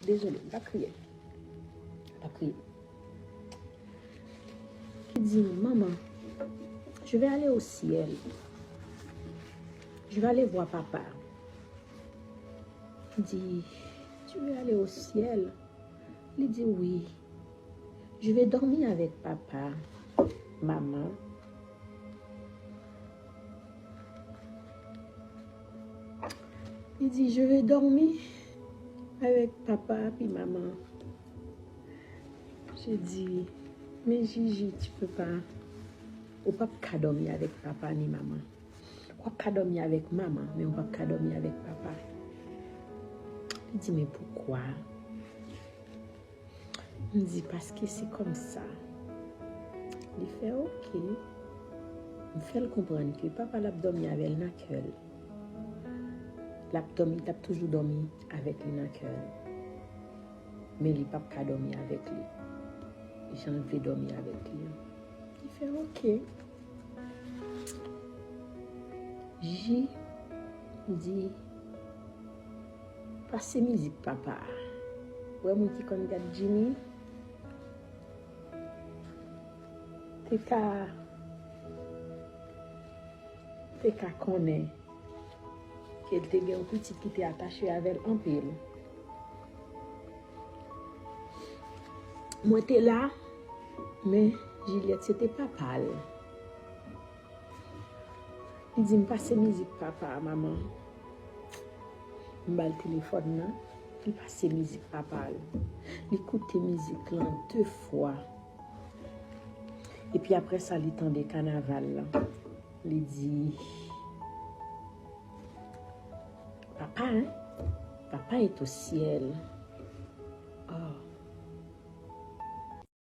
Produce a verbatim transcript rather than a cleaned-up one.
Dezole, m p ap kriye. M p ap kriye. Li di, maman, je vais aller au ciel. Je vais aller voir papa. Li di, tu veux aller au ciel? Li di, wi. Je vais dormir avec papa, maman. Li di, je vais dormir avec papa puis maman. Je dis, mais Gigi, tu peux pas. Ou p ap ka dòmi avèk papa ni maman. W ap ka dòmi avèk maman, men w p ap ka dòmi avèk papa. Li di, men poukwa? M di, paske se kòmsa. Li fè, oke. M fè l konprann ke papa l ap dòmi avè l nan kè l. L ap dòmi, l ap toujou dòmi avèk li nan kè l. Men li p ap ka dòmi avèk li jan l vle dòmi avèk li an. Li fè, oke. Ji di, pase mizik papa a. Wè moun ki konn gad Jimmy, te ka, te ka konnen ke l te gen yon pitit ki te atache avè l anpil. Mwen te la, men Juliette se te papa l. Li di m pase mizik papa a, manman. M ba l telefòn nan, li pase mizik papa l. Li koute mizik lan de fwa. Epi apre sa, li tande kanaval lan. Li di, papa, hein? Papa est au ciel.